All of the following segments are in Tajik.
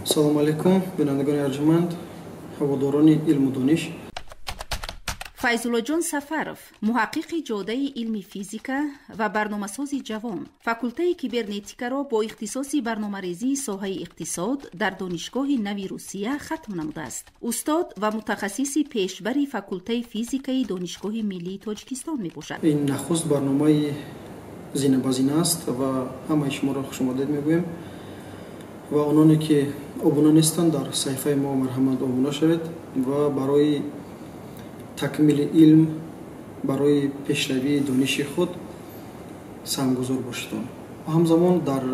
Салому алайкум, бинандагони арҷуманд, ҳаводорони илму дониш. Файзуллоҷон Сафаров, муҳаққиқи ҷодаи илми физика ва барномасози ҷавон, факултаи кибернетикаро бо ихтисоси барномарезии соҳаи иқтисод дар Донишгоҳи нави Русия хатм намудааст. Устод ва мутахассиси пешбари факултаи физикаи Донишгоҳи миллии Тоҷикистон мебошад. Ин нахуст барномаи зина ба зина аст ва ҳамаи шуморо хушомадед мегӯем ва ононе ки обуна нестанд, дар саҳифаи мо марҳамат обуна шавед ва барои такмили илм, барои пешравии дониши худ саҳмгузор бошедон. Ҳамзамон дар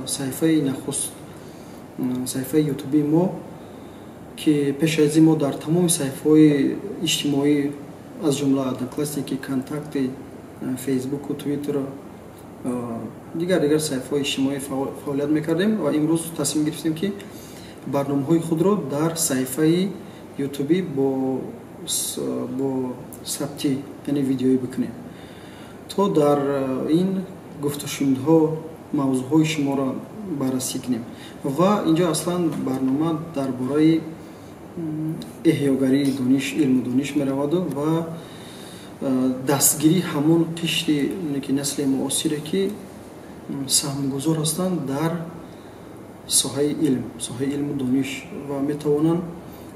саҳифаи нахуст, саҳифаи ютубии мо, ки пеш аз ин мо дар тамоми саҳифаҳои иҷтимоӣ, аз ҷумла Одноклассники, Контакти, Фейсбуку, Твиттеру дигар саҳифаҳои иҷтимоӣ фаъолият мекардем ва имрӯз тасмим гирифтем, ки барномаҳои худро дар саҳифаи ютубӣ бо сабтӣ, яъне видеоӣ бикунем, то дар ин гуфтушунидҳо мавзӯъҳои шуморо баррасӣ кунем. Ва инҷо аслан барнома дар бораи эҳёгарии дониш, илму дониш мераваду ва дастгирии ҳамон қишри, ки насли муосире, ки саҳмгузор ҳастанд дар соҳаи илм, соҳаи илму дониш ва метавонанд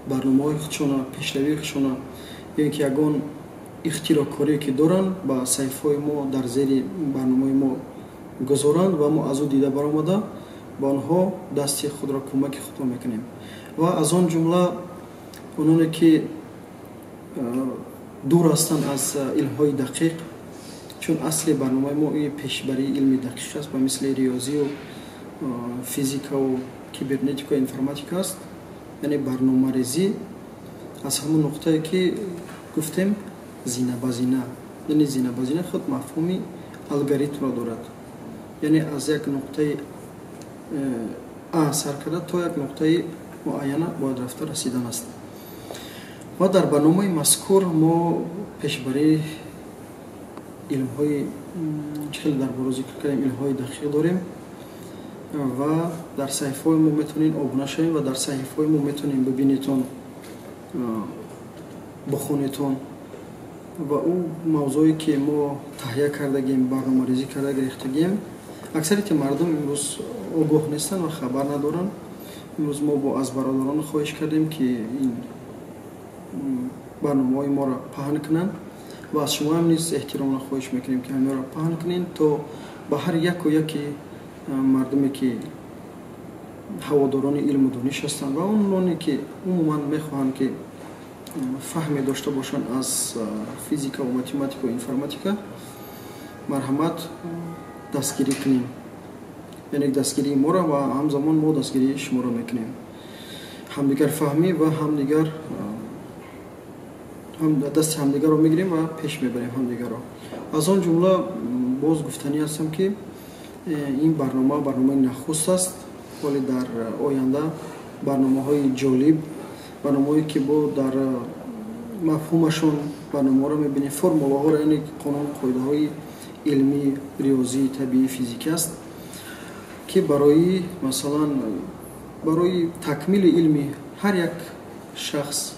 барномаҳои худшона, пешравии худшона ё ин ки ягон ихтироъкорие ки доранд, ба саҳифаҳои мо дар зери барномаи мо гузоранд ва мо аз ӯ дида баромада ба онҳо дасти худро, кӯмаки худро мекунем. Ва аз он ҷумла ононе ки дур ҳастанд аз илмҳои дақиқ, чун асли барномаи мо пешбарии илми дақиқ аст, ба мисли риёзию физикаву кибернетика, информатика аст, яъне барномарезӣ аз ҳамон нуқтае ки гуфтем, зина ба зина, яъне зина ба зина худ мафҳуми алгоритмро дорад, яъне аз як нуқтаи а сар карда то як нуқтаи муайяна бояд рафта расидан аст. Ва дар барномаи мазкур мо пешбарии илмҳои, чӣ хеле дар боло зикр кардем, илмҳои дақиқ дорем ва дар саҳифаҳои мо метавонед обуна шавед ва дар саҳифаҳои мо метавонед бибинедтон, бихонедтон ва ӯ мавзӯе ки мо таҳия кардагем, барномарезӣ карда гирифтагем. Аксарияти мардум имрӯз огоҳ нестанд ва хабар надоранд. Имрӯз мо бо аз бародарон хоҳиш кардем, ки ин барномаҳои моро паҳн кунанд ва аз шумоам низ эҳтиромона хоҳиш мекунем, ки ҳамаро паҳн кунед, то ба ҳар яку яки мардуме ки ҳаводорони илму дониш ҳастанд ва ононе ки умуман мехоҳанд, ки фаҳме дошта бошанд аз физикаву математикау информатика, марҳамат дастгирӣ кунем, яъне дастгирии моро ва ҳамзамон мо дастгирии шуморо мекунем. Ҳамдигарфаҳмӣ ва ҳамдигар дасти ҳамдигарро мегирем ва пеш мебарем ҳамдигарро. Аз он ҷумла боз гуфтанӣ ҳастам, ки ин барнома барномаи нахуст аст, вале дар оянда барномаҳои ҷолиб, барномаҳое ки бо дар мафҳумашон барномаҳоро мебинем, формулаҳоро, яъне қонун, қоидаҳои илмӣ, риёзӣ, табиӣ, физикӣ аст, ки барои, масалан, барои такмили илми ҳар як шахс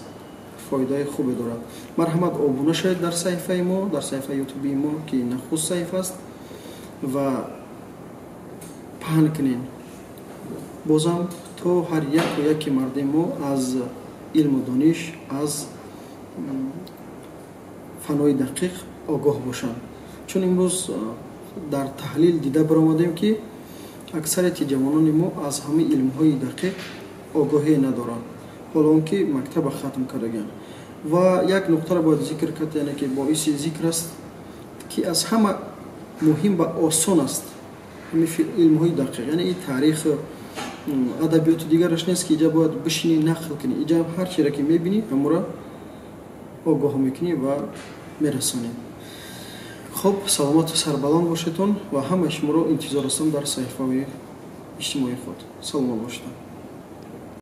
фоидаи хубе дорад. Марҳамат, обуна шавед дар саҳифаи мо, дар саҳифаи ютубии мо, ки нахуст саҳифа аст, ва паҳн кунед бозам, то ҳар яку яки мардуми мо аз илму дониш, аз фанҳои дақиқ огоҳ бошанд, чун имрӯз дар таҳлил дида баромадем, ки аксарияти ҷавонони мо аз ҳамаи илмҳои дақиқ огоҳие надоранд, ҳоло он ки мактаба хатм кардагианд. Ва як нуқтаро бояд зикр кард, яъне ки боиси зикр аст, ки аз ҳама муҳим ва осон аст ҳамин илмҳои дақиқ, яъне и таърих, адабиёту дигараш нест, ки иҷа бояд бишинӣ, нақл кунӣ. Иҷа ҳар чире ки мебинӣ, ҳамура огоҳ мекунӣ ва мерасонӣ. Хуб, саломату сарбаланд бошедон ва ҳамаи шуморо интизор ҳастам дар саҳифаҳои иҷтимоии худ. Саломат бошедон.